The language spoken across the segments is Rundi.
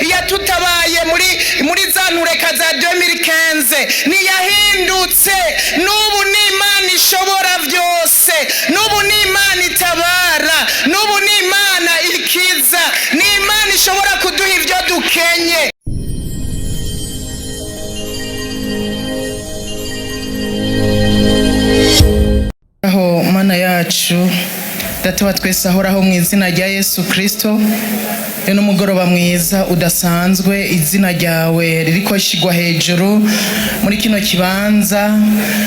Iyatutabaye muri za ntureka za 2015 ntiyahindutse. N'ubu ni Imana ishobora byose, n'ubu ni Imana itabara, n'ubu ni Imana ikiza, ni Imana ishobora kuduha ibyo dukenye. Aho Mana yacu, Data wa twese ahoraho, mu izina rya Yesu Kristo, rero n'umugoroba mwiza udasanzwe, izina ryawe ririko shigwa hejuru muri kino kibanza,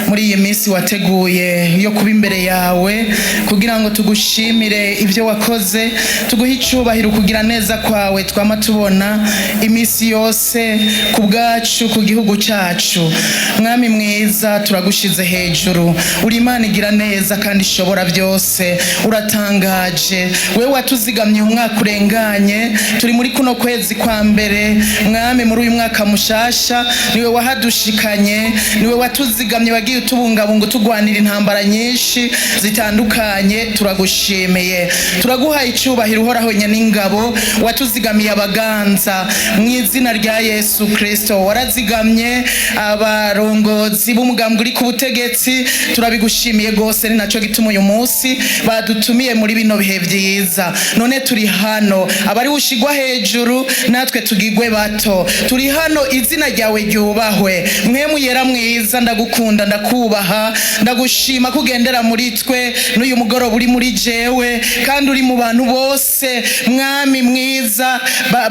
muri iyi minsi wateguye yo kuba imbere yawe kugira ngo tugushimire ibyo wakoze, tuguhe icubahiro kugira neza kwawe twama tubona iminsi yose ku bwacu, ku gihugu cyacu. Mwami mwiza, turagushize hejuru. Uri Imana igira neza kandi ishobora byose, uratangaje. Wewe watuzigamye umwaka urenganye, turi muri kuno kwezi kwa mbere, Mwami, muri uyu mwaka mushasha, niwe wahadushikanye, niwe watuzigamye, wagiye utubungabunga, utugwanira intambara nyinshi zitandukanye. Turagushimiye, turaguhaye icyubahiro, Uhoraho n'ingabo, watuzigamiye abaganza mu izina rya Yesu Kristo. Warazigamye abarongozi b'umugambwe uri ku butegetsi, turabigushimiye rwose. Ni nacyo gituma uyu munsi badutumiye muri bino bihe byiza. None turi hano, abari bushigwa hejuru, natwe tugigwe bato. Turi hano, izina ryawe ryubahwe. Mwemu Yera mwiza, ndagukunda, ndakubaha, ndagushima kugendera muri twe n'uyu mugoroba. Uri muri jewe kandi uri mu bantu bose, Mwami mwiza,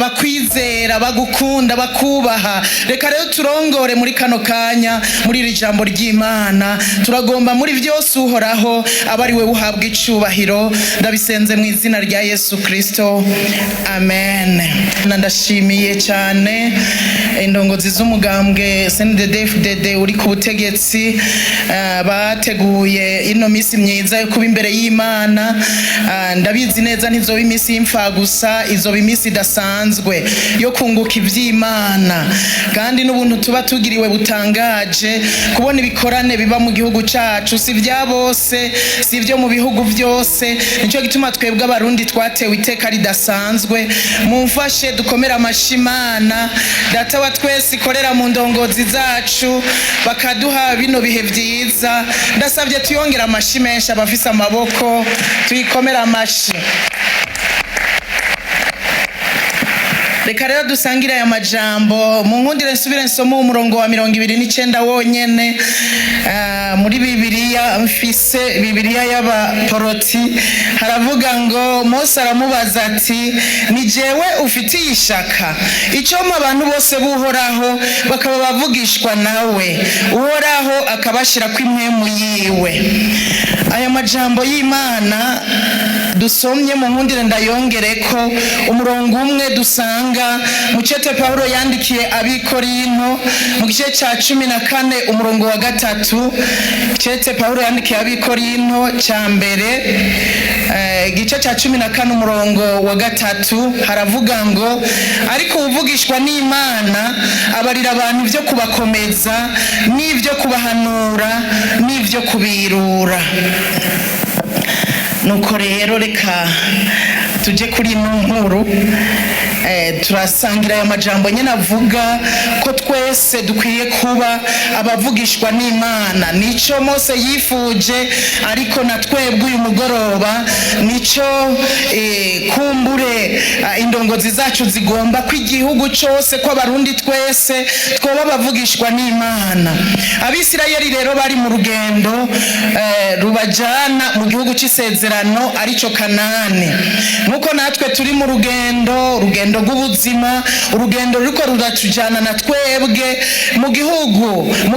bakwizera, bagukunda, bakubaha. Reka rero turongore muri kano kanya muri iri jambo ry'Imana. Turagomba muri byose, Uhoraho, aba ari we uhabwa icubahiro. Ndabisenze mu izina rya Yesu Kristo, amen. Ndashimiye cyane indongozi z'umugambwe CNDD-FDD uri ku butegetsi, bateguye ino minsi myiza yo kuba imbere y'Imana. Ndabizi neza ntizoba iminsi y'imfagusa, izoba iminsi idasanzwe yo kunguka ivy'Imana kandi n'ubuntu tuba tugiriwe butangaje kubona ibikorane biba mu gihugu cacu. Si vya bose, si ibyo mu bihugu byose. Nicyo gituma twebwe Abarundi twatewe iteka ridasanzwe. Mumfashe dukomere amashi Imana Data wa twese ikorera mu ndongozi zacu, bakaduha bino bihe vyiza. Ndasabye tuyongere amashi menshi, abafise amaboko tuyikomere amashi. Reka rero dusangire aya majambo. Mu nkundire nsubire nsome umurongo wa 29 wonyene. Muri Bibiliya mfise, Bibiliya y'Abaporoti, haravuga ngo: "Mose aramubaza ati: 'Ni jewe ufitiye ishaka? Icyo abantu bose b'Uhoraho bakaba bavugishwa nawe, Uhoraho akabashyira ko impwemu yiwe.'" Aya majambo y'Imana dusomye, mu nkundire ndayongere ko umurongo umwe dusanga mu cete Pawulo yandikiye Abikorinto, mu gice cya 14, umurongo wa 3. Cete Pawulo yandikiye Abikorinto cya mbere, igice cya 14, umurongo wa 3, haravuga ngo: "Ariko uwuvugishwa n'Imana abarira abantu ibyo kubakomeza n'ibyo kubahanura n'ibyo kubirura." Nuko rero reka tujye kuri ino nkuru. Turasangira aya majambo nyine avuga ko twese dukwiye kuba abavugishwa n'Imana. Nico Mose yifuje, ariko na twebwe uyu mugoroba nico kumbure indongozi zacu zigomba, ko igihugu cyose, ko Abarundi twese twoba abavugishwa n'Imana. Abisirayeli rero bari mu rugendo rubajana mu gihugu cy'isezerano, arico Kanani, nkuko natwe turi mu rugendo, urugendo rw'ubuzima, urugendo ruriko ruratujana na twebwe mu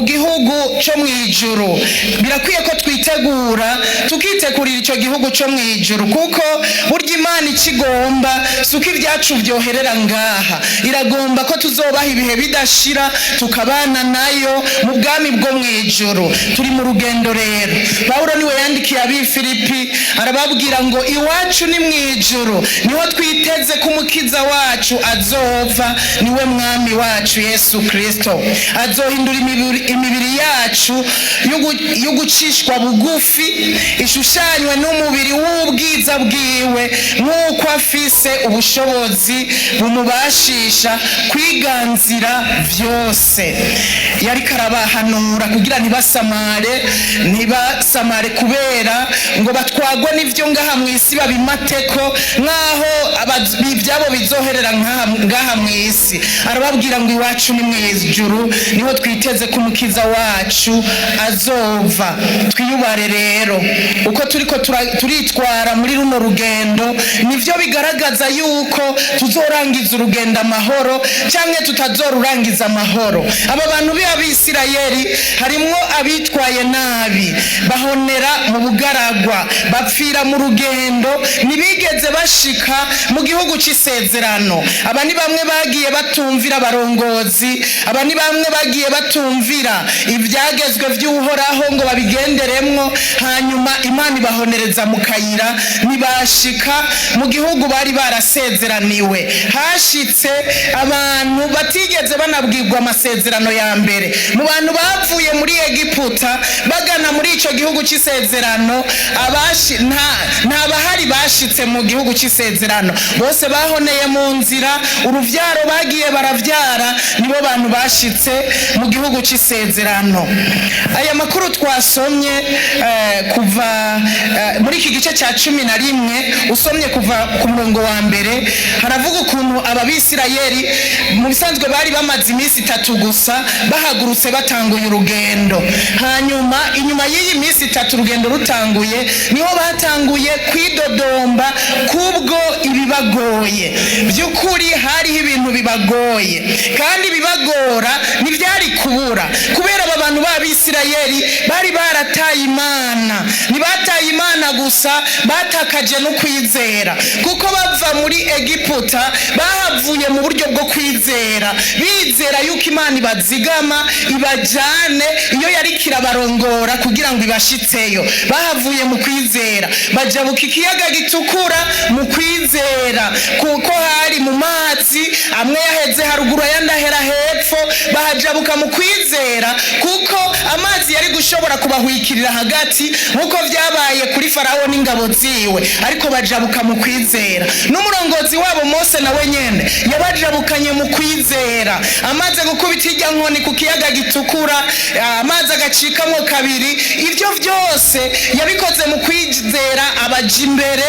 gihugu cyo mu ijuru. Birakwiye ko twitegura, tukitegurira icyo gihugu cyo mu ijuru, kuko burya Imana ikigomba si uko ibyacu byoherera ngaha. Iragomba ko tuzobaha ibihe bidashira, tukabana nayo mu bwami bwo mu ijuru. Turi mu rugendo rero. Pawulo niwe yandikiye Abifilipi, arababwira ngo: "Iwacu ni mu ijuru, niho twiteze ko Umukiza wacu wacu azova, niwe Mwami wacu Yesu Kristo. Azohindura imibiri yacu y'ugucishwa bugufi, ishushanywe n'umubiri w'ubwiza bwiwe, nk'uko afise ubushobozi bumubashisha kwiganzira vyose. Yariko arabahanura kugira ntibasamare, ntibasamare kubera ngo batwagwe n'ivyo ngaha mw'isi, babimateko nk'aho ivyabo bizoherera ngaha mw'isi. Arababwira ngo iwacu ni mw'ijuru, niho twiteze ko Umukiza wacu azova. Twiyubare rero, uko turiko turitwara muri runo rugendo nivyo bigaragaza yuko tuzorangiza urugendo amahoro canke tutazorurangiza amahoro. Aba bantu b'Abisirayeli harimwo abitwaye nabi, bahonera mu bugaragwa, bapfira mu rugendo, ntibigeze bashika mu gihugu c'isezerano. Aba ni bamwe bagiye batumvira abarongozi, aba ni bamwe bagiye batumvira ibyagezwe by'Uhoraho ngo babigenderemwo, hanyuma Imana ibahonereza mu kayira, ntibashika mu gihugu bari barasezeraniwe. Hashitse abantu batigeze banabwirwa amasezerano ya mbere. Mu bantu bavuye muri Egiputa bagana muri ico gihugu c'isezerano, nta bahari bashitse mu gihugu c'isezerano, bose bahoneye mu nzira. Uruvyaro bagiye baravyara nibo bantu bashitse mu gihugu c'isezerano. Aya makuru twasomye kuva muri iki gice cya 11, usomye kuva ku murongo wa mbere, haravuga ukuntu aba Bisirayeli mu bisanzwe bari bamaze iminsi 3 gusa bahagurutse, batanguye urugendo. Hanyuma inyuma y'iyi minsi 3 urugendo rutanguye, niho batanguye kwidodomba kubwo ibibagoye. By'ukuri hariho ibintu bibagoye, kandi bibagora ntibyari kubura, kubera aba bantu b'Abisirayeli bari barataye Imana. Ntibataye Imana gusa, batakaje no kwizera, kuko bava muri Egiputa bahavuye mu buryo bwo kwizera, bizera yuko Imana ibazigama, ibajyane iyo yari kirabarongora kugira ngo ibashitseyo. Bahavuye mu kwizera, bajabuka ikiyaga Gitukura mu kwizera, kuko hari mu mazi amwe yaheze haruguru, ayandi ahera hepfo. Bahajabuka mu kwizera, kuko amazi yari gushobora kubahwikirira hagati nk'uko byabaye kuri Farawo n'ingabo ziwe, ariko bajabuka mu kwizera. N'umurongozi wabo Mose nawe nyene yabajabukanye mu kwizera. Amaze gukubita irya nkoni ku kiyaga Gitukura, amazi agacikamo kabiri, ibyo byose yabikoze mu kwizera, abaja imbere,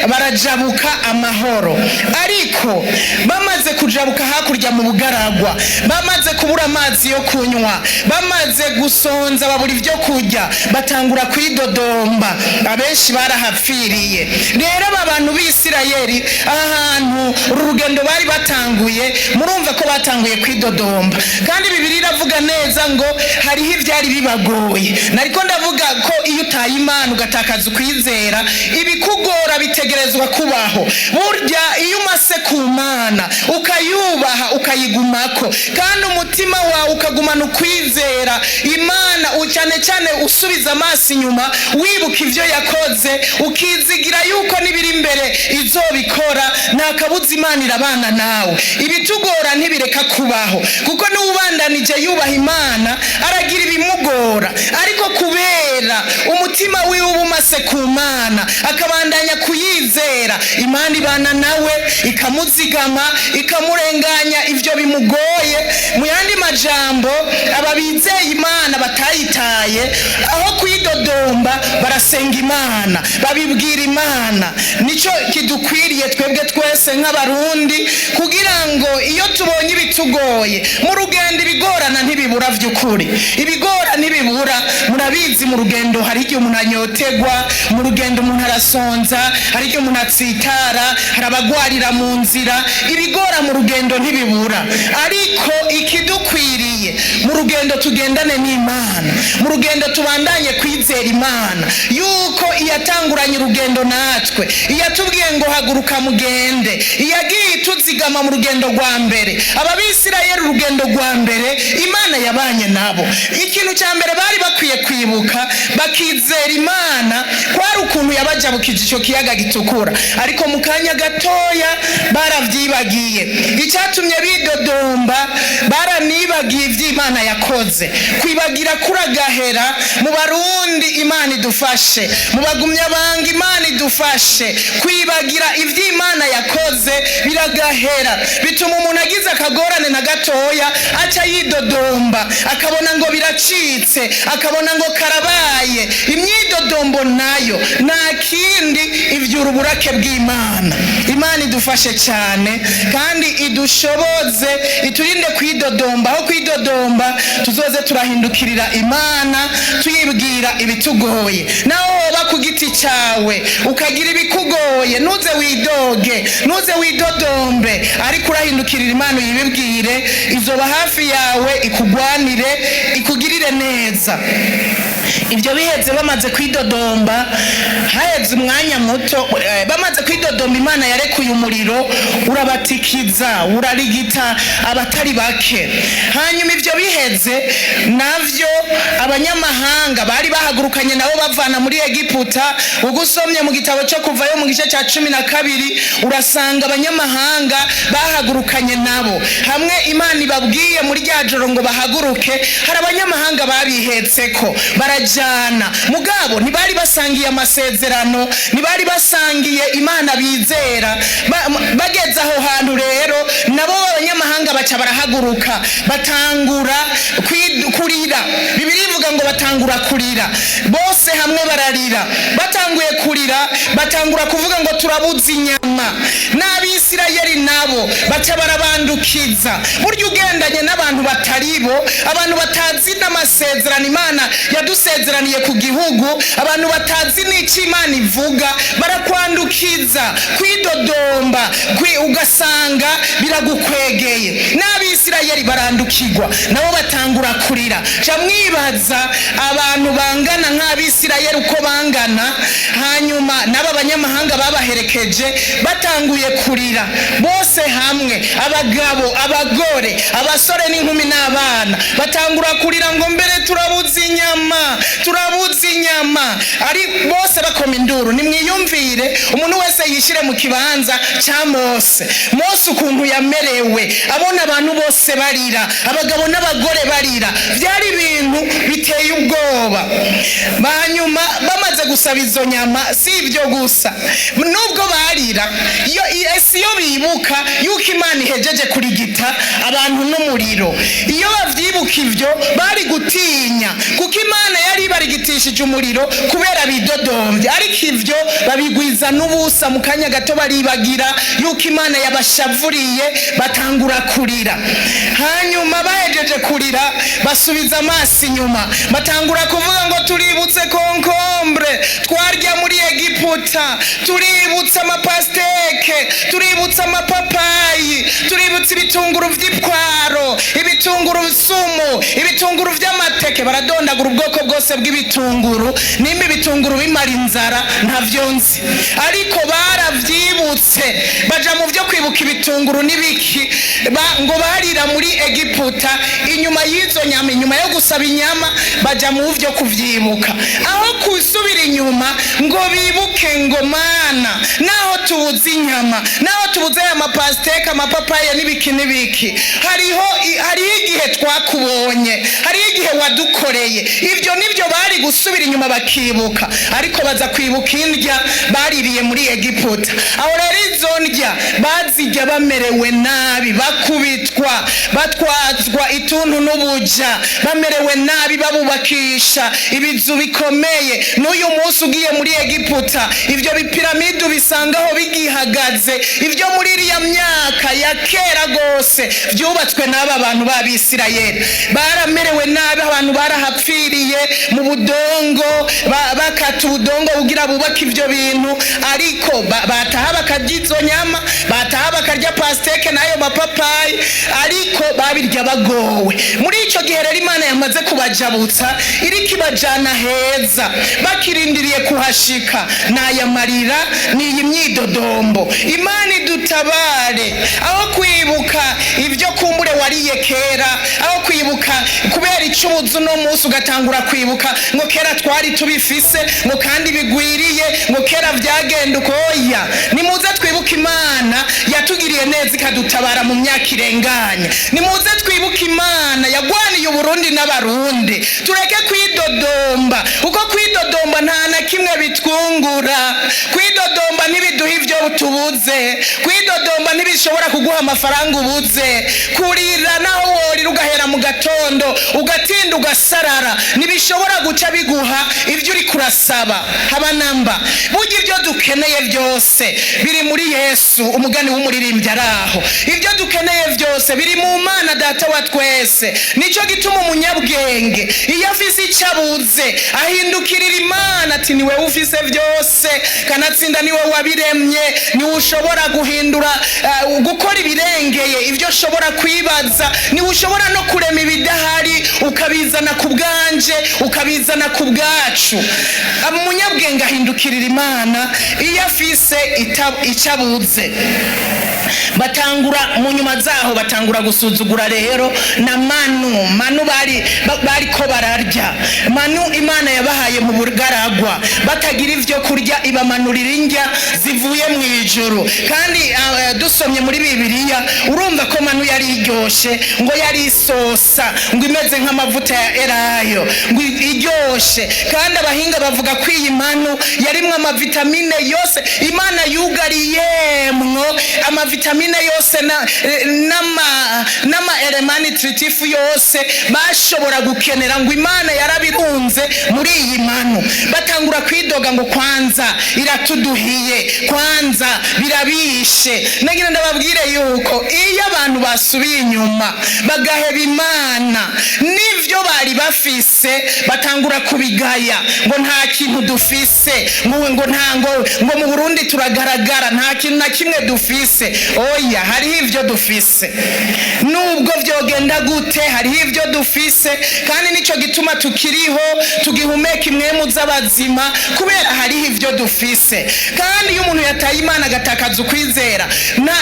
barajabuka amahoro. Ariko bamaze kujabuka hakurya mu bugaragwa, bamaze kubura amazi yo kunywa, bamaze gusonza, babura ibyo kurya, batangura kwidodomba, abenshi barahapfiriye. Rero aba bantu b'Isirayeli, aha hantu uru rugendo bari batanguye, murumva ko batanguye kwidodomba, kandi Bibiliya iravuga neza ngo hariho ibyari bibagoye. Nariko ndavuga ko iyo utaye Imana, ugatakaza ukwizera, ibikugora bitegerezwa kubaho. Burya iyo umase ku Mana, ukayubaha, ukayigumako, kandi umutima wawe ukagumana ukwizera Imana, cyane cyane usubiza amaso inyuma wibuka ibyo yakoze, ukizigira yuko n'ibiri imbere izobikora, nta kabuza Imana irabana nawe. Ibitugora ntibireka kubaho, kuko n'uwubandanije yubaha Imana aragira ibimugora, ariko kubera umutima wiwe uba umase ku Mana, akabandanya kuyizera, Imana ibana nawe, ikamuzigama, ikamurenganya ibyo bimugoye. Mu yandi majambo, aba bizeye Imana batayitaye, aho kwidodomba barasenga Imana, babibwira Imana. Nicyo kidukwiriye twebwe twese nk'Abarundi, kugira ngo iyo tubonye ibitugoye mu rugendo, ibigorana ntibibura, by'ukuri ibigora ntibibura. Murabizi, mu rugendo hari igihe umuntu anyotegwa, mu rugendo umuntu arasonza, hari igihe umuntu atsitara, hari abagwarira mu nzira. Ibigora mu rugendo ntibibura, ariko ikidukwiriye Mu rugendo tugendane n'Imana, mu rugendo tubandanye kwizera Imana yuko iyatanguranye urugendo natwe, iyatubwiye ngo haguruka mugende, iyagiye ituzigama mu rugendo rwa mbere. Ababisirayeli, urugendo rwa mbere Imana yabanye nabo. Ikintu cya mbere bari bakwiye kwibuka bakizera Imana kwari ukuntu yabajabukije icyo kiyaga gitukura, ariko mu kanya gatoya baravyibagiye. Icyatumye bidodomba, baranibagiye ivy'Imana yakoze. Kwibagira kuragahera mu Barundi. Imana idufashe. Mu bagumyabanga, Imana idufashe. Kwibagira ivy'Imana yakoze biragahera, bituma umuntu agize akagorane na gatoya aca yidodomba, akabona ngo biracitse, akabona ngo karabaye. Imyidodombo nayo nta kindi, ivyura uburake bw'Imana. Imana idufashe cyane kandi idushoboze, iturinde kwidodomba. Aho kwidodomba, tuzoze turahindukirira Imana tuyibwira ibitugoye. Naho woba ku giti cyawe ukagira ibikugoye, ntuze widoge, ntuze widodombe, ariko urahindukirira Imana uyibibwire. Izoba hafi yawe, ikugwanire, ikugirire neza. Ibyo biheze, bamaze kwidodomba, haheze umwanya muto, bamaze kwidodomba, Imana yarekuye umuriro urabatikiza, urarigita abatari bake. Hanyuma ibyo biheze navyo, abanyamahanga bari bahagurukanye nabo bavana muri Egiputa. Ugusomye mu gitabo cyo Kuvayo mu gice cya 12, urasanga abanyamahanga bahagurukanye nabo hamwe Imana ibabwiye muri rya joro ngo bahaguruke, hari abanyamahanga babihetseko barajana. Mugabo ntibari basangiye amasezerano, ntibari basangiye Imana bizera. Bageze aho hantu rero, nabo abanyamahanga baca barahaguruka, batangura kurira. Bibiliya ivuga ngo batangura kurira bose hamwe, bararira. Batanguye kurira, batangura kuvuga ngo turabuze inyama. N'Abisirayeli nabo baca barabandukiza. Burya ugendanye n'abantu batari bo, abantu batazi n'amasezerano Imana yadusezeraniye ku gihugu, abantu batazi n'icyo Imana ivuga, barakwandukiza kwidodomba, ugasanga biragukwegeye. N'Abisirayeli barandukirwa, nabo batangura kurira. Ca mwibaza abantu bangana nk'Abisirayeli uko bangana, hanyuma n'aba banyamahanga babaherekeje batanguye kurira bose hamwe, abagabo, abagore, abasore n'inkumi n'abana, batangura kurira ngo mbere turabuze inyama, turabuze inyama, ari bose bakoma induru. Nimwiyumvire, umuntu wese yishyire mu kibanza cya Mose. Mose ukuntu yamerewe abona abantu bose barira, abagabo n'abagore barira, byari ibintu biteye ubwoba. Hanyuma bamaze gusaba izo nyama, si ibyo gusa, nubwo barira, iyo ese iyo bibuka yuko Imana ihejeje kurigita abantu n'umuriro, iyo bavyibuka ivyo bari gutinya, kuko Imana yari ibarigitishije umuriro kubera bidodombye. Ariko ivyo babigwiza n'ubusa, mu kanya gato baribagira yuko Imana yabashavuriye, batangura kurira. Hanyuma bahejeje kurira, basubiza amaso inyuma, batangura kuvuga ngo tuributse concombre twarya muri Egiputa, tuributse amapastèques, tuributse amapapayi, tuributse ibitunguru vy'ipwaro, ibitunguru sumu, ibitunguru vy'amateke. Baradondagura ubwoko bwose bw'ibitunguru. Nimba ibitunguru bimara inzara ntavyo nzi, ariko baravyibutse, baja mu vyo kwibuka ibitunguru n'ibiki ngo barira muri Egiputa. Inyuma y'izo nyama, inyuma yo gusaba inyama, baja mu vyo kuvyibuka, aho kusubira inyuma ngo bibuke ngo Mana, naho tubuze inyama, naho tubuze aya mapastèques, amapapaye n'ibiki n'ibiki, hariho igihe twakubonye, hariho igihe wadukoreye. Ibyo nibyo bari gusubira inyuma bakibuka, ariko baza kwibuka indya baririye muri Egiputa. Aho rero izo ndya bazijya bamerewe nabi, bakubitwa, batwazwa ituntu n'ubuja, bamerewe nabi, babubakisha ibizu bikomeye. N'uyu munsi ugiye muri Egiputa, ibyo bipiramide ubisangaho bigihagaze, ibyo muri iriya myaka ya kera rwose byubatswe n'aba bantu b'Abisirayeli. Baramerewe nabi, abantu barahapfiriye mu budongo, bakata ubudongo kugira bubake ibyo bintu. Ariko bataha bakarya izo nyama, bataha bakarya pastèque n'ayo mapapayi, ariko Babirya bagowe. Muri icyo gihe rero Imana yamaze kubajabutsa, iriko ibajana heza, bakirindiriye kuhashika, n'aya marira, n'iyi myidodombo. Imana idutabare. Aho kwibuka ibyo kumbure wariye kera, aho kwibuka kubera icyo ubuze uno munsi, ugatangura kwibuka ngo kera twari tubifise, ngo kandi bigwiriye, ngo kera byagenda uko. Oya, nimuze twibuke Imana yatugiriye neza ikadutabara mu myaka irenganye. Nimuze twibuke Imana yagwaniye Uburundi n'Abarundi. Tureke kwidodomba, kuko kwidodomba nta na kimwe bitwungura. Kwidodomba ntibiduha ibyo tubuze. Kwidodomba ntibishobora kuguha amafaranga ubuze. Kurira, naho worira ugahera mu gatondo, ugatinda, ugasarara, ntibishobora guca biguha ibyo uri kurasaba, haba namba. Burya ibyo dukeneye byose biri muri Yesu. Umugani w'umuririmbyi ari aho: ibyo dukeneye byose biri mu Mana Data wa twese. Nicyo gituma umunyabwenge iyo afise icyo abuze ahindukirira Imana, ati: "Ni wowe ufise byose, kanatsinda ni wowe wabiremye, niwe ushobora guhindura, gukora ibirengeye ibyo ushobora kwibaza, niwe ushobora no kurema ibidahari ukabizana ku bwanje, ukabizana ku bwacu." Umunyabwenge ahindukirira Imana iyo afise icyo abuze. Batangura mu nyuma zaho, batangura gusuzugura rero na manu. Manu bari bariko bararya, manu Imana yabahaye mu bugaragwa batagira ivyo kurya, ibamanurira indya zivuye mu ijuru. Kandi dusomye muri Bibiliya, urumva ko manu yari iryoshe, ngo yari isosa, ngo imeze nk'amavuta ya elayo, ngo iryoshe. Kandi abahinga bavuga ko iyi manu yarimwo amavitamine yose. Imana yugariyemwo amavitamine yose n'ama éléments nutritifs yose bashobora gukenera, ngo Imana yarabirunze muri iyi manu. Batangura kwidoga ngo kwanza iratuduhiye, kwanza birabishe. Nagira ndababwire yuko iyo abantu basubiye inyuma bagaheba Imana, n'ivyo bari bafise batangura kubigaya, ngo nta kintu dufise, ngo nta ngo mu Burundi turagaragara, nta kintu na kimwe dufise. Oya, hariho ivyo dufise. Nubwo vyogenda gute, hariho ivyo dufise. Kandi nico gituma tukiriho, tugihumeka impwemu z'abazima, kubera hariho ivyo dufise. Kandi iyo umuntu yataye Imana, agatakaza ukwizera,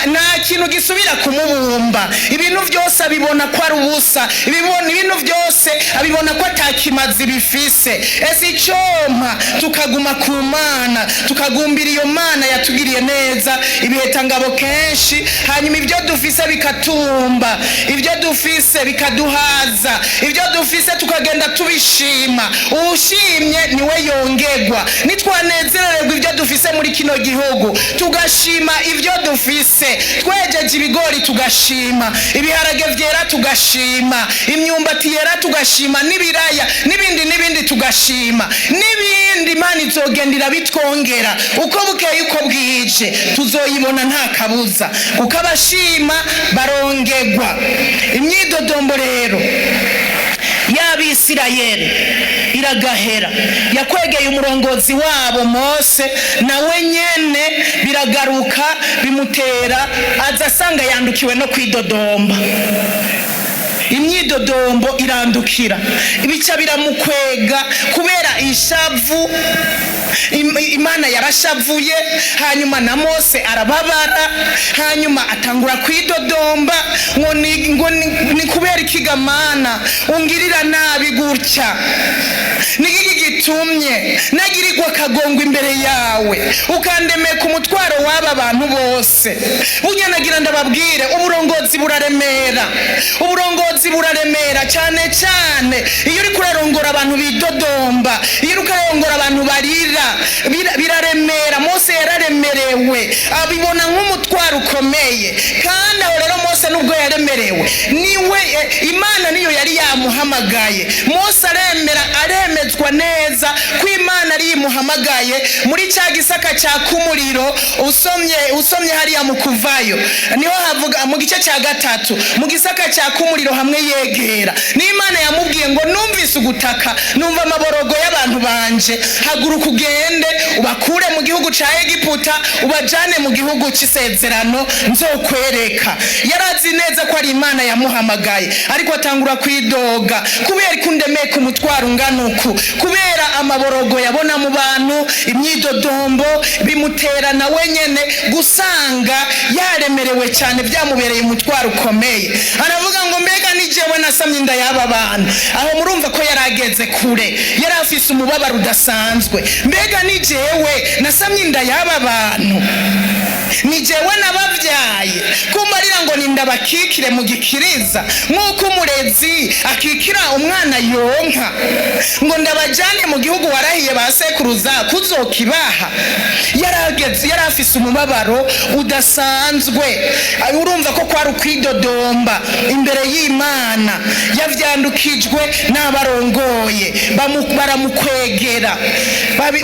nta kintu gisubira kumubumba. Ibintu byose abibona ko ari ubusa, ibintu byose abibona ko atakimazi bifise. Ese icompa tukaguma ku Mana, tukagumbira iyo Mana yatugiriye neza ibihetangabo kenshi, hanyuma ibyo dufise bikatumba, ibyo dufise bikaduhaza, ibyo dufise tukagenda tubishima. Uwushimye niwe yongerwa. Nitwanezerererwa ibyo dufise muri kino gihugu, tugashima ibyo dufise, twejeje ibigori tugashima, ibiharage vyera tugashima, imyumbati yera tugashima, n'ibiraya n'ibindi n'ibindi tugashima n'ibindi, Imana izogenda irabitwongera uko bukeye uko bwije. Tuzoyibona nta kabuza, kuko abashima barongerwa. Imyidodombo rero y'Abisirayeli iragahera. Yakwegeye umurongozi wabo Mose, nawe nyene biragaruka bimutera, aza asanga yandukiwe no kwidodomba. Imyidodombo irandukira, ibica biramukwega kubera ishavu. Imana yarashavuye, hanyuma na Mose arababara, hanyuma atangura kwidodomba ngo ni kubera ikigamana ungirira nabi gutya? Nigiki gitumye nagirirwa akagongwa imbere yawe, ukandemeka umutwaro w'aba bantu bose? Burya nagira ndababwire, uburongozi buraremera. Uburongozi buraremera cyane cyane iyo uriko urarongora abantu bidodomba, iyo uriko urarongora abantu barira, biraremera. Mose yararemerewe, abibona nk'umutwaro ukomeye. Kandi aho rero Mose nubwo yaremerewe, niwe Imana niyo yari yamuhamagaye. Mose aremera, aremezwa neza ko Imana ari imuhamagaye muri cya gisaka cyaka umuriro. Usomye hariya mu Kuvayo, niho havuga mu gice cya 3, mu gisaka cyaka umuriro hamwe yegera, n'Imana yamubwiye ngo: "Numvise ugutaka, numva amaborogo y'abantu banje, haguruka ugende." Ugende ubakure mu gihugu ca Egiputa, ubajane mu gihugu c'isezerano nzokwereka. Yarazi neza ko ari Imana yamuhamagaye, ariko atangura kwidoga kubera ko undemeka umutwaro ungana uku, kubera amaborogo yabona mu bantu, imyidodombo bimutera nawe nyene gusanga yaremerewe cyane, byamubereye umutwaro ukomeye. Aravuga ngo: "Mbega ni jewe nasamye inda y'aba bantu?" Aho murumva ko yari ageze kure, yari afise umubabaro udasanzwe. "Mbega ni jewe nasamye inda y'aba bantu? Ni jewe nababyaye kumbarira ngo nindabakikire mu gikiriza nk'uko umurezi akikira umwana yonka, ngo ndabajyane mu gihugu warahiye ba sekuruza kuzokibaha?" Yarageze, yari afise umubabaro udasanzwe. Urumva ko kwari ukwidodomba imbere y'Imana, yavyandukijwe n'abarongoye, baramukwegera,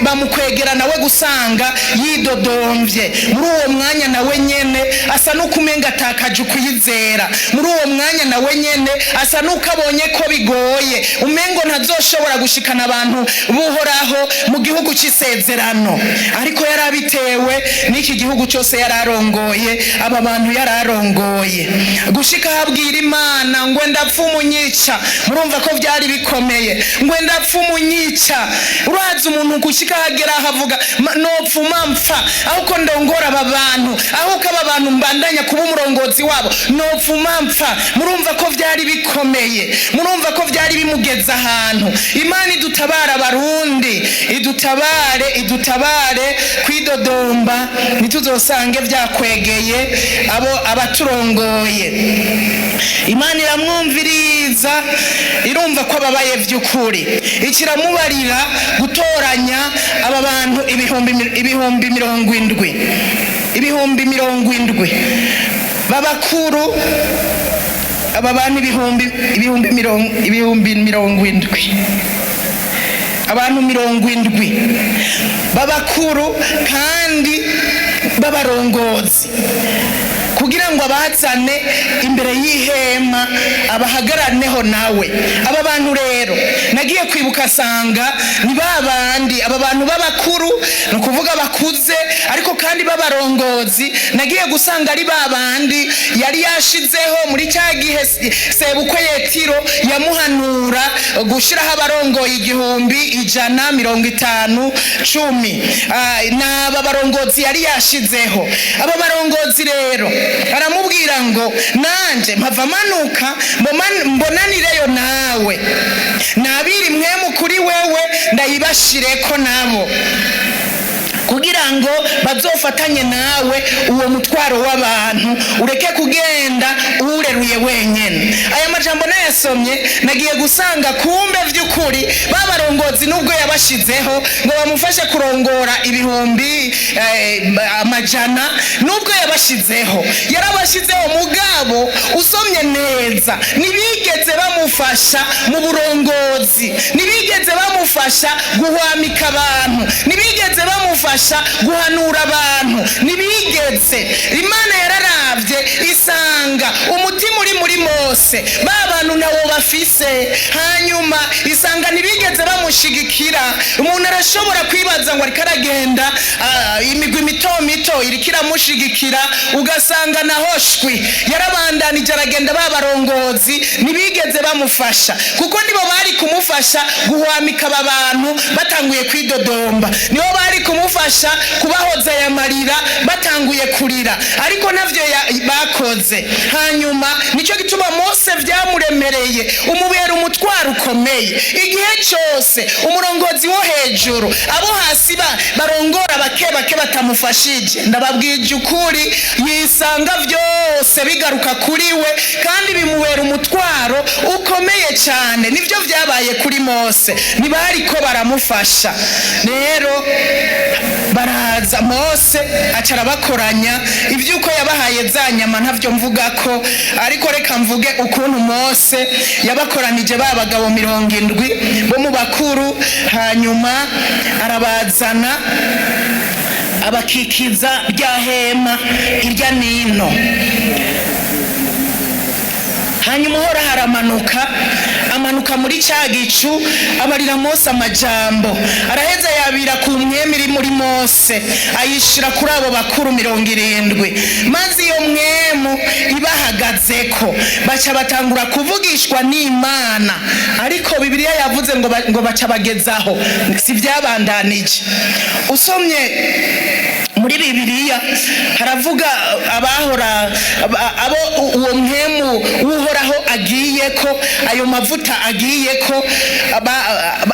bamukwegera nawe gusanga yidodomvye. Muri uwo mwanya nawe nyene asa n'uko umenga atakaje ukwizera. Muri uwo mwanya nawe nyene asa n'uko abonye ko bigoye, umengo ntazoshobora gushikana abantu buhoraho mu gihugu c'isezerano. Ariko yari abitewe n'iki gihugu cyose yari arongoye, aba bantu yari arongoye, gushika ahabwira Imana ngo: "Ndapfa umunyica." Murumva ko byari bikomeye, ngo: "Ndapfa umunyica." Urazi umuntu gushika ahagera ahavuga: "Nopfuma mpfa aho uko ndongora aba bantu, aho uko aba bantu mbandanya kuba umurongozi wabo, nopfuma mpfa." Murumva ko byari bikomeye, murumva ko byari bimugeze ahantu. Imana idutabara, Abarundi, idutabare, idutabare kwidodomba, ntituzosange byakwegeye abo abaturongoye. Imana iramwumviriza, irumva ko ababaye by'ukuri, ikiramubarira gutoranya aba bantu 70,000, 70,000 b'abakuru. Aba bantu 70,000, abantu 70 b'abakuru kandi b'abarongozi, kugira ngo abazane imbere y'ihema abahagaraneho nawe. Aba bantu rero nagiye kwibuka asanga ni ba bandi, aba bantu b'abakuru, ni ukuvuga bakuze ariko kandi b'abarongozi. Nagiye gusanga ari ba bandi yari yashizeho muri cya gihe sebukwe Yetiro yamuhanura gushyiraho abarongoye 1000, 100, 50, 10. Ni aba barongozi yari yashizeho. Aba barongozi rero aramubwira ngo: "Nanjye mpava manuka mbonanireyo nawe, nabiri mwemu kuri wewe, ndayibashireko nabo kugira ngo bazofatanye nawe uwo mutwaro w'abantu, ureke kugenda uwureruye wenyine." Aya majambo nayasomye, nagiye gusanga kumbe by'ukuri babarongozi, nubwo yabashizeho ngo bamufashe kurongora ibihumbi, amajana, nubwo yabashizeho, yarabashizeho, mugabo usomye neza ntibigeze bamufasha mu burongozi, ntibigeze bamufasha guhwamika abantu, ntibigeze bamufasha guhanura abantu, ntibigeze. Imana yararavye isanga umutima uri muri Mose ba bantu ntawo bafise, hanyuma isanga ntibigeze bamushigikira. Umuntu arashobora kwibaza ngo ariko aragenda, imigwi mito mito iriko iramushigikira, ugasanga naho shwi. Yarabandanije aragenda, ba barongozi ntibigeze bamufasha, kuko nibo bari kumufasha guhwamika aba bantu batanguye kwidodomba, nibo bari kumufasha kubahoza aya marira batanguye kurira, ariko navyo bakoze. Hanyuma nicyo gituma Mose byamuremereye, umubera umutwaro ukomeye. Igihe cyose umurongozi wo hejuru, abo hasi barongora bake bake batamufashije, ndababwije ukuri, yisanga byose bigaruka kuri we kandi bimubera umutwaro ukomeye cyane. Nibyo byabaye kuri Mose, ntibariko baramufasha. Rero baraza, Mose aca arabakoranya. Iby'uko yabahaye za nyama ntabyo mvuga ko, ariko reka mvuge ukuntu Mose yabakoranije ba bagabo 70 bo mu bakuru, hanyuma arabazana, abakikiza rya hema irya nino. Hanyuma Uhoraho aramanuka, amanuka muri cya gicu, abarira Mose amajambo. Araheza yabira ku mpwemu iri muri Mose, ayishira kuri abo bakuru 70. Maze iyo mpwemu ibahagazeko, baca batangura kuvugishwa n'Imana. Ariko Bibiliya yavuze ngo baca bagezaho, si byabandanije. Usomye muri Bibiliya haravuga abahora abo uwo mpwemu w'Uhoraho agiye ko, ayo mavuta agiye ko,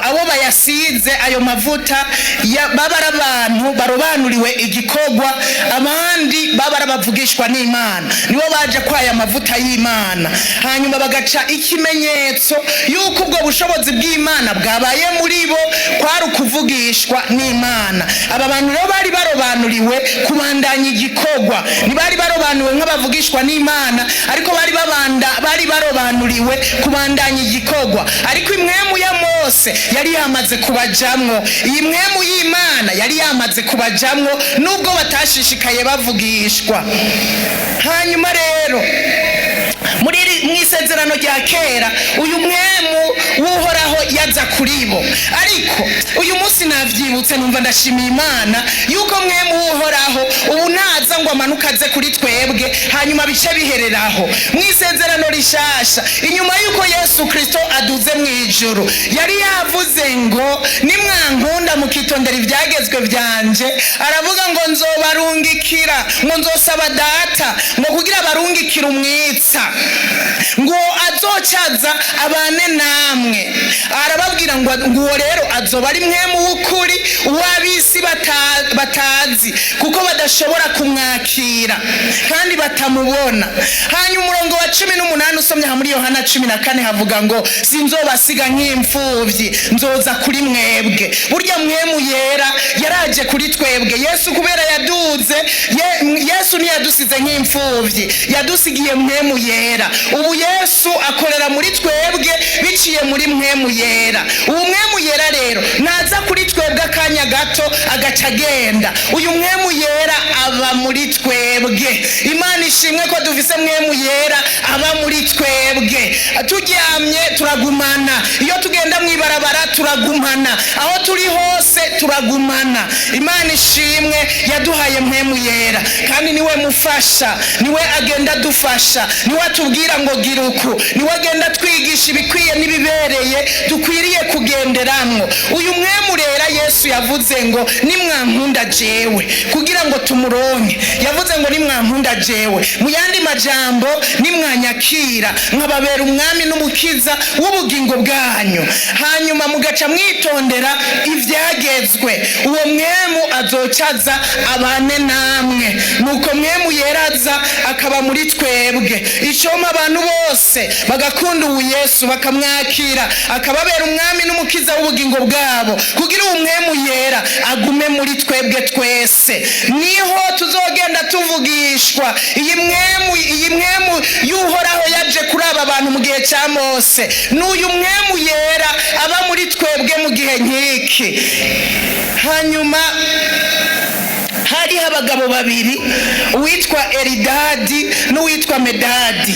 abo bayasize ayo mavuta baba ari abantu barobanuriwe igikorwa, abandi baba ari abavugishwa n'Imana, nibo baje kwa aya mavuta y'Imana. Hanyuma bagaca ikimenyetso yuko ubwo bushobozi bw'Imana bwabaye muri bo kwari ukuvugishwa n'Imana. Aba bantu rero bari barobanuriwe kubandanya igikorwa. Ntibari barobanuwe nk'abavugishwa n'Imana, ariko bari barobanuriwe kubandanya igikorwa. Ariko impwemu ya Mose yari yamaze kubajamwo, iyi mpwemu y'Imana yari yamaze kubajamwo, nubwo batashishikaye bavugishwa. Hanyuma rero muri mu isezerano rya kera, uyu mwemu w'Uhoraho yaza kuri bo. Ariko uyu munsi navyibutse, numva ndashimiye Imana yuko mwemu w'Uhoraho ubu ntaza ngo amanuke aze kuri twebwe hanyuma bice bihereraho. Mu isezerano rishasha, inyuma yuko Yesu Kristo aduze mu ijuru, yari yavuze ngo: "Nimwankunda mukitondera ibyagezwe byanje," aravuga ngo "nzobarungikira, ngo nzosaba Data ngo kugira barungikire umwitsa, ngo azocaza abane namwe." Arababwira ngo uwo rero azoba ari mwemu w'ukuri, uw'ab'isi batazi kuko badashobora kumwakira kandi batamubona. Hanyuma umurongo wa 18 usomye aha muri Yohana 14 havuga ngo: "Sinzobasiga nk'imfuvyi, nzoza kuri mwebwe." Burya mwemu yera yaraje kuri twebwe. Yesu kubera yaduze, Yesu ntiyadusize nk'imfuvyi, yadusigiye mwemu yera. Ubu Yesu akorera muri twebwe biciye muri mwemu yera. Ubu mwemu yera rero ntaza kuri twebwe akanya gato agaca agenda. Uyu mwemu yera aba muri twebwe. Imana ishimwe ko dufise mwemu yera aba muri twebwe. Turyamye turagumana, iyo tugenda mu ibarabara turagumana, aho turi hose turagumana. Imana ishimwe yaduhaye mwemu yera, kandi niwe mufasha, niwe agenda adufasha, niwe atubwira ngo gira uku, niwe agenda atwigisha ibikwiye n'ibibereye dukwiriye kugenderamwo. Uyu mwemu rero Yesu yavuze ngo nimwankunda jewe, kugira ngo tumuronke yavuze ngo nimwankunda jewe, mu yandi majambo nimwanyakira nkababera umwami n'umukiza w'ubugingo bwanyu, hanyuma mugaca mwitondera ibyagezwe, uwo mwemu azocaza abane namwe. Nuko mwemu yeraza akaba muri twebwe. Icoma abantu bose bagakunda ubu Yesu, bakamwakira akababera umwami n'umukiza w'ubugingo bwabo, kugira uwo mwemu yera agume muri twebwe twese, niho tuzogenda tuvugishwa. Iyi mwemu y'Uhoraho yaje kuri aba bantu mu gihe cya Mose, n'uyu mwemu yera aba muri twebwe mu gihe nk'iki. Hanyuma hariho abagabo babiri, uwitwa Eridadi n'uwitwa Medadi.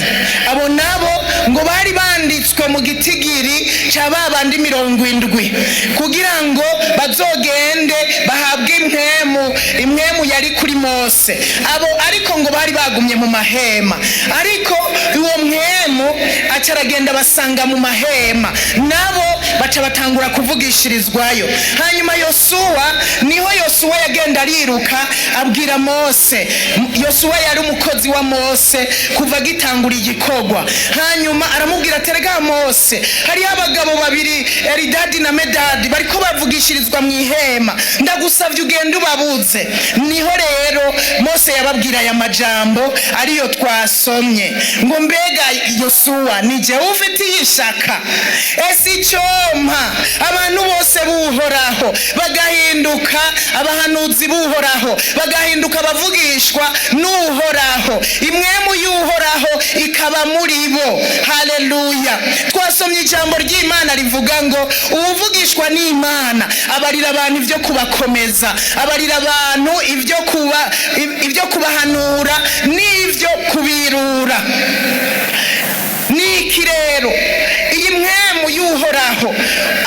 Abo nabo ngo bari banditswe mu gitigiri cya ba bandi 70, kugira ngo bazogende bahabwe impwemu, impwemu yari kuri Mose. Abo ariko ngo bari bagumye mu mahema, ariko uwo mwemu aca aragenda basanga mu mahema, nabo baca batangura kuvugishirizwayo. Hanyuma Yosuwa, niho Yosuwa yagenda ariruka abwira Mose. Yosuwa yari umukozi wa Mose kuva agitangura igikorwa. Hanyuma aramubwira ati: "Erega Mose, hariho abagabo babiri, Eridadi na Medadi, bariko bavugishirizwa mu ihema, ndagusavye ugende ubabuze." Niho rero Mose yababwira aya majambo ariyo twasomye ngo: "Mbega Yosuwa, ni jewe ufitiye ishaka? Ese icyompa abantu bose b'Uhoraho bagahinduka abahanuzi b'Uhoraho, bagahinduka abavugishwa n'Uhoraho, imwemu y'Uhoraho ikaba muri bo!" Haleluya! Twasomye ijambo ry'Imana rivuga ngo uwuvugishwa n'Imana abarira abantu ibyo kubakomeza, abarira abantu ibyo kubahanura n'ibyo kubirura. Niki rero? Iyi mpwemu y'Uhoraho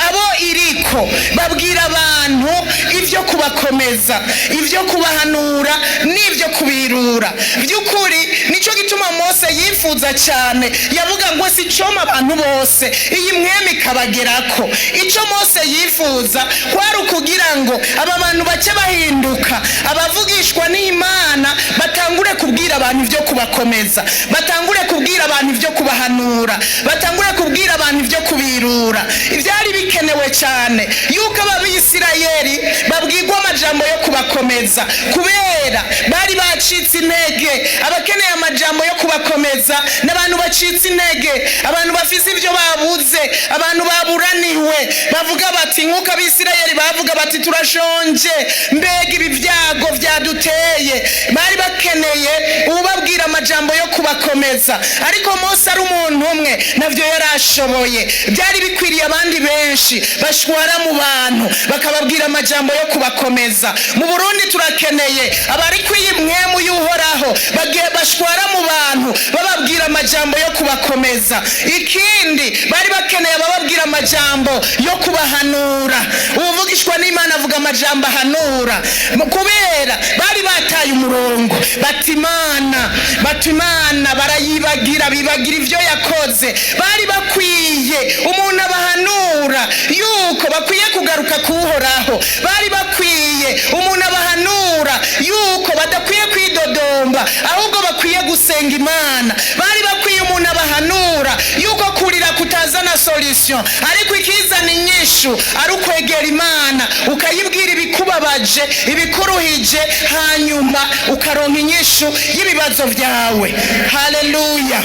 abo iriko babwira abantu ibyo kubakomeza, ibyo kubahanura n'ibyo kubirura. By'ukuri nicyo gituma Mose yifuza cyane, yavuga ngo si coma abantu bose iyi mpwemu ikabagerako. Icyo Mose yifuza kwari ukugira ngo aba bantu bake bahinduka abavugishwa n'Imana, batangure kubwira abantu ibyo kubakomeza, batangure kubwira abantu ibyo kubahanura, batangure kubwira abantu ibyo kubirura. Ibyari bikenewe cyane yuko Abisirayeli babwirwa amajambo yo kubakomeza, kubera bari bacitse intege. Abakeneye amajambo yo kubakomeza n'abantu bacitse intege, abantu bafise ibyo babuze, abantu baburaniwe, bavuga bati nk'uko Abisirayeli bavuga bati: "Turashonje, mbega ibi byago byaduteye." Bari bakeneye uwubabwira amajambo yo kubakomeza, ariko Mose ari umuntu umwe nabyo yari ashoboye. Byari bikwiriye abandi benshi bashwara mu bantu, bakababwira amajambo yo kubakomeza. Mu Burundi turakeneye abari kwiyi mpwemu y'Uhoraho, bagiye bashwara mu bantu, bababwira amajambo yo kubakomeza. Ikindi, bari bakeneye abababwira amajambo yo kubahanura. Uwuvugishwa n'Imana avuga amajambo ahanura, kubera bari bataye umurongo, bati Imana, bati Imana barayibagira, bibagira ibyo yakoze. Bari bakwiye umuntu abahanura yuko bakwiye kugaruka kuwuhoraho. Bari bakwiye umuntu abahanura yuko badakwiye kwidodomba, ahubwo bakwiye gusenga Imana. Bari bakwiye umuntu abahanura yuko kurira kutazana solution, ariko ikizana inyishu ari ukwegera Imana, ukayibwira ibikubabaje, ibikuruhije, hanyuma ukaronka inyishu y'ibibazo byawe. Haleluya!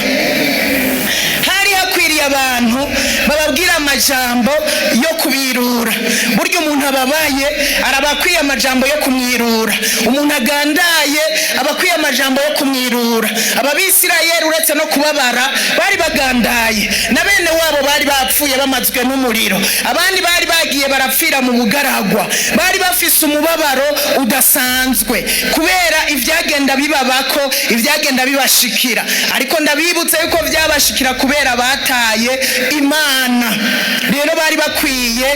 Hari hakwiriye abantu bababwira amajambo yo kubirura. Burya umuntu ababaye araba akwiye amajambo yo kumwirura, umuntu agandaye aba akwiye amajambo yo kumwirura. Ababisirayeli, uretse no kubabara, bari bagandaye, na bene wabo bari bapfuye bamazwe n'umuriro, abandi bari bagiye barapfira mu bugaragwa. Bari bafise umubabaro udasanzwe kubera ibyagenda bibabako, ibyagenda bibashikira. Ariko ndabibutse yuko byabashikira kubera bataye Imana. Rero bari bakwiye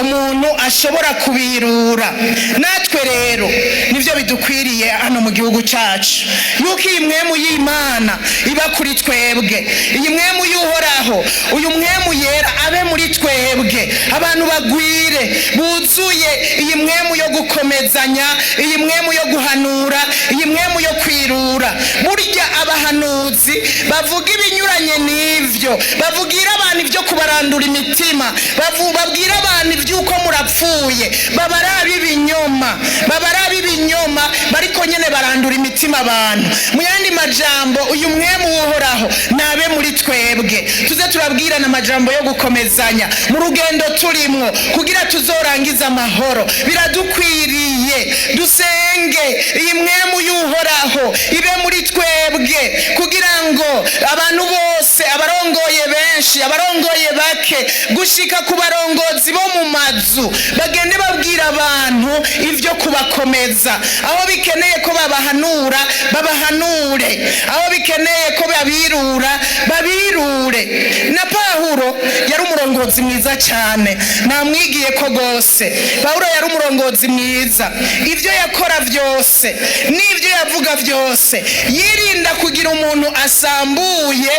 umuntu ashobora kubirura. Natwe rero nibyo bidukwiriye hano mu gihugu cyacu, yuko iyi mpwemu y'Imana iba kuri twebwe, iyi mpwemu y'Uhoraho, uyu mpwemu yera abe muri twebwe, abantu bagwire buzuye iyi mpwemu yo gukomezanya, iyi mpwemu yo guhanura, iyi mpwemu yo kwirura. Burya abahanuzi bavuga ibinyuranye n'ivyo, bavugira abantu ibyo kubarandura imitima, babwira abantu iby'uko murapfuye, baba ari ab'ibinyoma, baba ari ab'ibinyoma, bariko nyene barandura imitima abantu. Mu yandi majambo, uyu mpwemu w'Uhoraho nabe muri twebwe, tuze turabwirana amajambo yo gukomezanya mu rugendo turimwo, kugira tuzorangize amahoro. Biradukwiriye dusenge iyi mpwemu y'Uhoraho ibe muri twebwe, kugira ngo abantu bose, abarongoye benshi, abarongoye bake, gushika ku barongozi bo mu mazu, bagende babwira abantu ibyo kubakomeza. Aho bikeneye ko babahanura, babahanure; aho bikeneye ko babirura, babirure. Na Pawulo yari umurongozi mwiza cyane, namwigiye ko rwose. Pawulo yari umurongozi mwiza. Ibyo yakora byose n'ibyo yavuga byose, yirinda kugira umuntu asambuye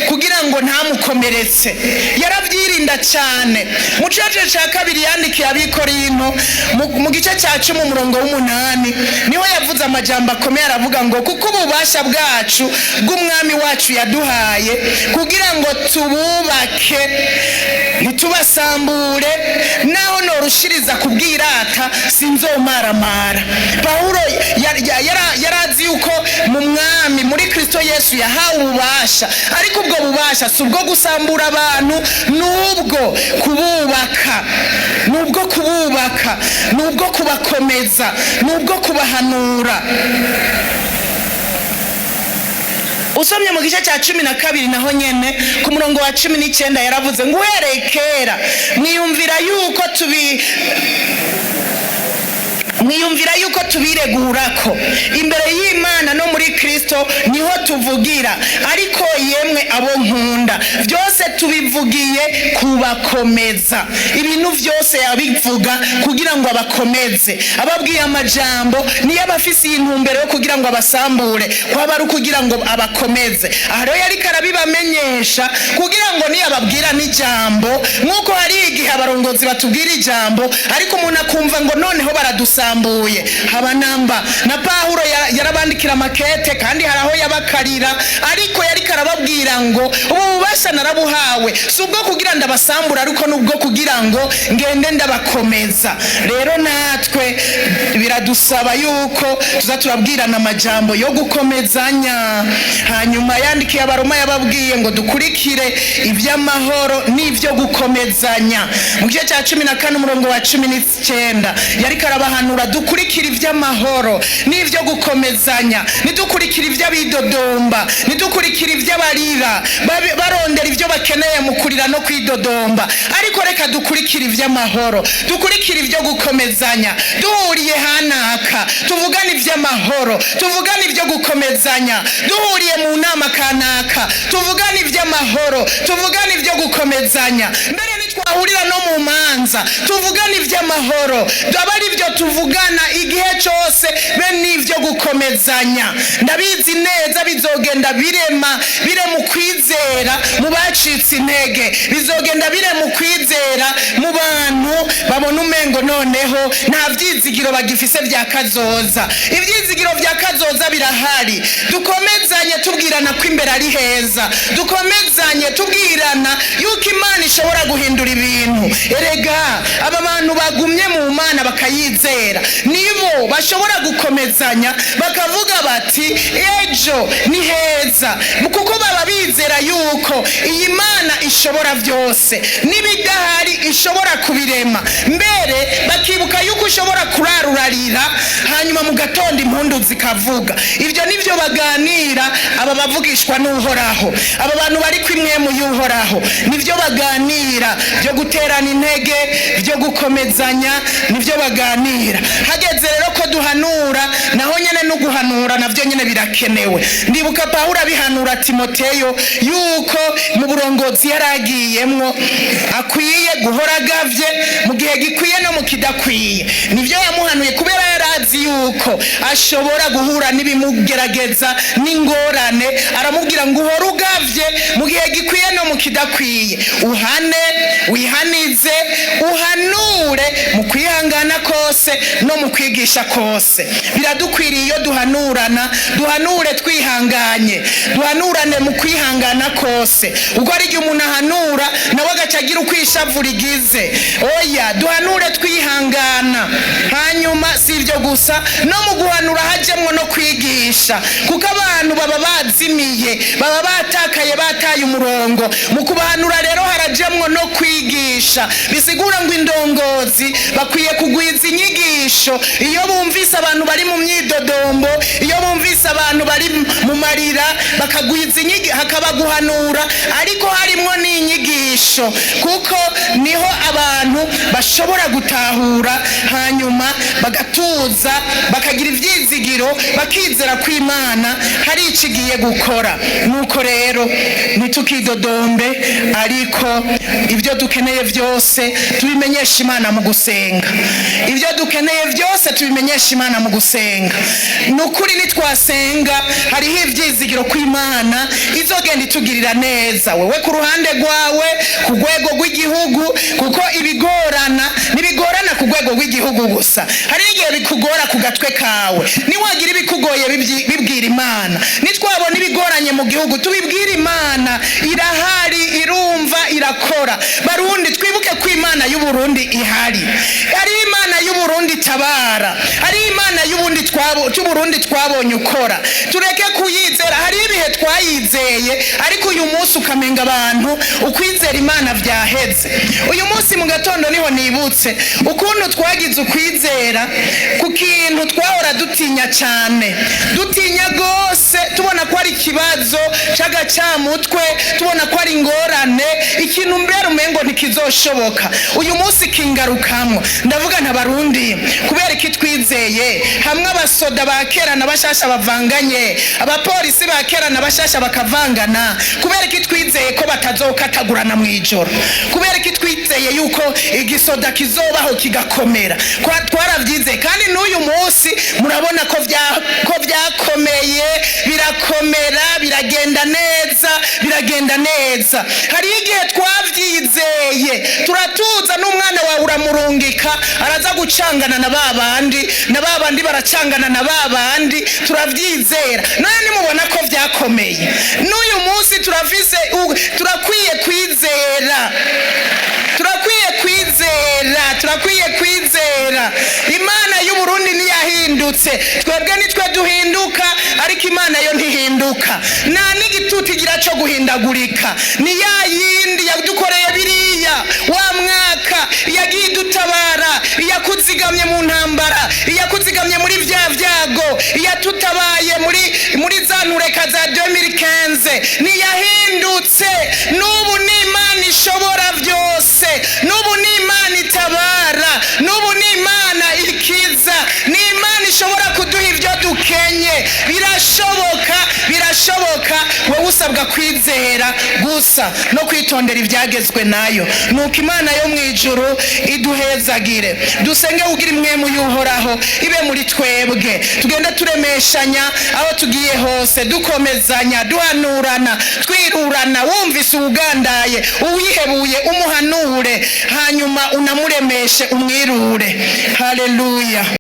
kugira ngo ntamukomeretse, yarabyirinda cyane. Mu gice cya kabiri yandikiye Abikorinto, mu gice cya 10, umurongo w'8, niho yavuze amajambo akomeye. Aravuga ngo: "Kuko ububasha bwacu bw'Umwami wacu yaduhaye kugira ngo tububake, ntitubasambure, naho norushiriza kubwirata sinzomaramara." Pawulo yarazi yuko mu Mwami, muri Kristo Yesu, yahawe ububasha, ariko ubwo bubasha si ubwo gusambura abantu, nubwo kububaka, nubwo kububaka, nubwo kubakomeza, nubwo kubahanura. Usomye mu gice cya 12 naho nyene, ku murongo wa 19, yaravuze ngo: "Uhereye kera mwiyumvira yuko tubi mwiyumvira yuko Mwiyumvira yuko tubiregurako imbere y'Imana no muri Kristo niho tuvugira. Ariko yemwe abo nkunda, byose tubivugiye kubakomeza. Ibintu byose yabivuga kugira ngo abakomeze. Ababwiye amajambo niyo aba afise iyi ntumbero yo kugira ngo abasambure, kwaba ari ukugira ngo abakomeze. Aha rero yariko arabibamenyesha kugira ngo niyababwira n'ijambo, nk'uko hari igihe abarongozi batubwira ijambo ariko umuntu akumva ngo noneho baradusambuye. Haba namba. Na Pawulo yarabandikira amakete, kandi hari aho yabakarira, ariko yariko arababwira ngo ubu bubasha narabuhawe, si ubwo kugira ndabasambura, ariko nubwo kugira ngo ngende ndabakomeza. Rero natwe biradusaba yuko tuza turabwirana amajambo yo gukomezanya. Hanyuma yandikiye Abaroma, yababwiye ngo dukurikire iby'amahoro n'ibyo gukomezanya. Mu gice cya 14 umurongo wa 19, yariko arabahanura dukurikire iby'amahoro n'ibyo gukomezanya, ntidukurikire iby'abidodomba, ntidukurikire iby'abarira barondera ibyo bakeneye mu kurira no kwidodomba, ariko reka dukurikire iby'amahoro, dukurikire ibyo gukomezanya. Duhuriye hanaka tuvugane iby'amahoro, tuvugane ibyo gukomezanya. Duhuriye mu nama kanaka tuvugane iby'amahoro, tuvugane ibyo gukomezanya. Mbere nitwahurira no mu manza tuvugane iby'amahoro, aba ari byo tuvugana igihe cyose, be n'ibyo gukomezanya. Ndabizi neza bizogenda birema, birema ukwizera mu bacitse intege, bizogenda birema ukwizera mu bantu babona umengo noneho nta byizigiro bagifise bya kazoza. Ibyizigiro bya kazoza birahari. Dukomezanye tubwirana ko imbere ari heza, dukomezanye tubwirana yuko Imana ishobora guhindura ibintu. Erega aba bantu bagumye mu Mana bakayizera nibo bashobora gukomezanya bakavuga bati ejo ni heza, kuko baba bizera yuko iyi Mana ishobora byose, n'ibidahari ishobora kubirema. Mbere bakibuka yuko ushobora kurarurarira hanyuma mu gatondo impundu zikavuga. Ibyo nibyo baganira aba bavugishwa n'Uhoraho, aba bantu bari kwimwemu y'Uhoraho, nibyo baganira byo guterana intege, byo gukomezanya, nibyo baganira. Hageze rero ko duhanura, naho nyene no guhanura navyo nyene birakenewe. Ndibuka Pawulo abihanura Timoteyo yuko mu burongozi yaragiyemwo akwiye guhora agavye mu gihe gikwiye no mu kidakwiye. Nivyo yamuhanuye kubera yarazi yuko ashobora guhura n'ibimugerageza n'ingorane. Aramubwira ngo uhore ugavye mu gihe gikwiye no mu kidakwiye, uhane, wihanize, uhanure mu kwihangana kose no mu kwigisha kose. Biradukwiriye iyo duhanurana, duhanure twihanganye, duhanurane mu kwihangana kose. Ubwo hari igihe umuntu ahanura nawe agaca agira uko ishavu rigize. Oya, duhanure twihangana. Hanyuma si ibyo gusa, no mu guhanura hajemwo no kwigisha, kuko abantu baba bazimiye, baba batakaye, bataye umurongo. Mu kubahanura rero harajemwo no kwigisha. Bisigura ngo indongozi bakwiye kugwiza inyigisho. Iyo bumvise abantu bari mu myidodombo, iyo bumvise abantu bari mu marira, bakagwiza inyigisho, hakaba guhanura ariko harimwo n'inyigisho, kuko niho abantu bashobora gutahura, hanyuma bagatuza, bakagira ibyizigiro, bakizera ko Imana hari icyo igiye gukora. Nuko rero ntitukidodombe, ariko ibyo dukeneye byose tubimenyesha Imana mu gusenga. Ibyo dukeneye byose tubimenyesha Imana mu gusenga. Ni ukuri nitwasenga hariho ibyizigiro ko Imana izogenda itugirira neza, wewe ku ruhande rwawe, ku rwego rw'igihugu, kuko ibigorana ntibigorana ku rwego rw'igihugu gusa, hari igihe bikugora ku gatwe kawe. Niwagira ibikugoye bibwira Imana. Nitwabona ibigoranye mu gihugu tubibwire Imana, irahari, irumva, irakora. Barundi, twibuke ko Imana y'Uburundi ihari, hari Imana y'Uburundi itabara, hari Imana y'ubundi y'Uburundi twabonye ukora. Tureke kuyizera. Hari ibihe twayizeye, ariko uyu munsi ukamenga abantu ukwizera Imana vyaheze. Uyu munsi mu gatondo niho nibutse ukuntu twagize ukwizera ku kintu twahora dutinya cyane, dutinya rwose, tubona ko ari ikibazo c'agacamutwe, tubona ko ari ingorane, ikintu mbere umengo umengo ntikizoshoboka. Uyu munsi kingarukamwo, ndavuga nta Barundi, kubera iki twizeye hamwe abasoda ba kera na bashasha bavanganye, abapolisi ba kera na bashasha bakavangana, kubera iki twizeye ko batazokatagurana mu ijoro? Kubera iki twizeye yuko igisoda kizobaho kigakomera? Twaravyizeye kandi n'uyu munsi murabona ko vyakomeye, birakomera, biragenda neza, biragenda neza. Hariho igihe twavyizeye, turatuza, n'umwana wawe uramurungika, araza gucangana na ba bandi, na ba bandi baracangana na ba bandi, turavyizera. None nimubona ko vyakomeye, n'uyu munsi turafise turakwiye kwizera, turakwiye kwizera, turakwiye kwizera. Imana y'Uburundi ntiyahindutse. Twebwe nitwe duhinduka, ariko Imana yo ntihinduka, nta n'igitutu igira cyo guhindagurika. Ni ya yindi yadukoreye biriya wa mwaka, yagiye idutabara, iyakuzigamye mu ntambara, iyakuzigamye muri vya vyago, iyatutabaye muri za ntureka za 2015, ntiyahindutse. N'ubu ni Imana ishobora byose, n'ubu ni Imana itabara, n'ubu ni Imana ikiza, ni Imana ishobora kuduha ibyo dukenye. Birashoboka, birashoboka. Wowe usabwa kwizera gusa no kwitondera ibyagezwe nayo. Nuko Imana yo mu ijuru iduhezagire. Dusenge kugira impwemu y'Uhoraho ibe muri twebwe, tugende turemeshanya aho tugiye hose, dukomezanya, duhanurana, twirurana. Wumvise uwugandaye, uwihebuye, umuhanure, hanyuma unamuremeshe, umwirure. Haleluya.